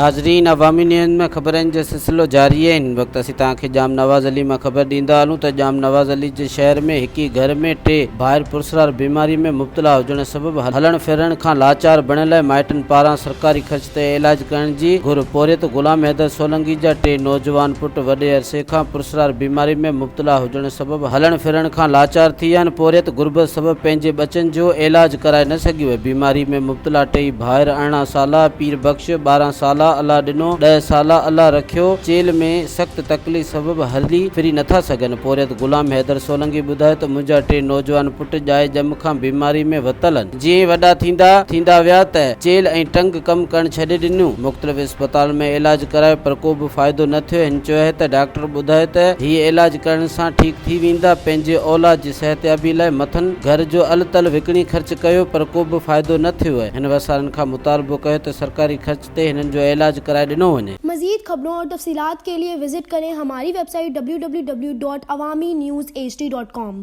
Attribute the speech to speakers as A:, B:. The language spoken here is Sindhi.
A: ناظرين عوامي نيوز ۾ خبرن جو سلسلو جاري آهي هن وقت اسين توهان کي ڄام نواز علي مان خبر ڏيندا هلون ته ڄام نواز علي جي شهر ۾ هڪ ئي گهر ۾ ٽي ڀائر پراسرار بيماري ۾ مبتلا هجڻ سبب هلڻ ڦرڻ کان لاچار بڻيل مائٽن پاران سرڪاري خرچ تي علاج ڪرڻ جي گهر پورهيت غلام حيدر سولنگي جا ٽي نوجوان پٽ وڏي عرصي کان پراسرار بيماري ۾ مبتلا هجڻ سبب هلڻ ڦرڻ کان لاچار ٿي ويا آهن پورهيت غربت سبب پنهنجي ٻچن جو علاج ڪرائي نه سگهيو بيماري ۾ مبتلا ٽيئي ڀائر 18 سالا پير بخش 12 سالا الله ڏنو، ڏهه سالا الله رکيو، چيلهه ۾ سخت تڪليف سبب هلي ڦري نٿا سگهن. پورهيت غلام حيدر سولنگي ٻڌايو ته منهنجا ٽي نوجوان پٽ ڄائي ڄم کان بيماري ۾ ورتل آهن. جيئن ئي وڏا ٿيندا ٿيندا ويا ته چيلهه ۽ ٽنگ ڪم ڪرڻ ڇڏي ڏنيون. مختلف اسپتالن ۾ علاج ڪرايو پر ڪو به فائدو نه ٿيو. هن چيو آهي ته ڊاڪٽر ٻڌايو ته هي علاج ڪرڻ سان ٺيڪ ٿي ويندا. پنهنجي اولاد جي صحتيابي لاء مٿن گهر جو ال تل وڪڻي خرچ ڪيو پر ڪو به فائدو نه ٿيو. هن وسارن کان مطالبو ڪيو ته سرڪاري خرچ تي هنن جو علاج ڪرائي ڏنو وڃي.
B: مزيد خبرون اور تفصيلات ڪي لئي وزٽ ڪرين ھماري web site www.awamiNewsHD.com.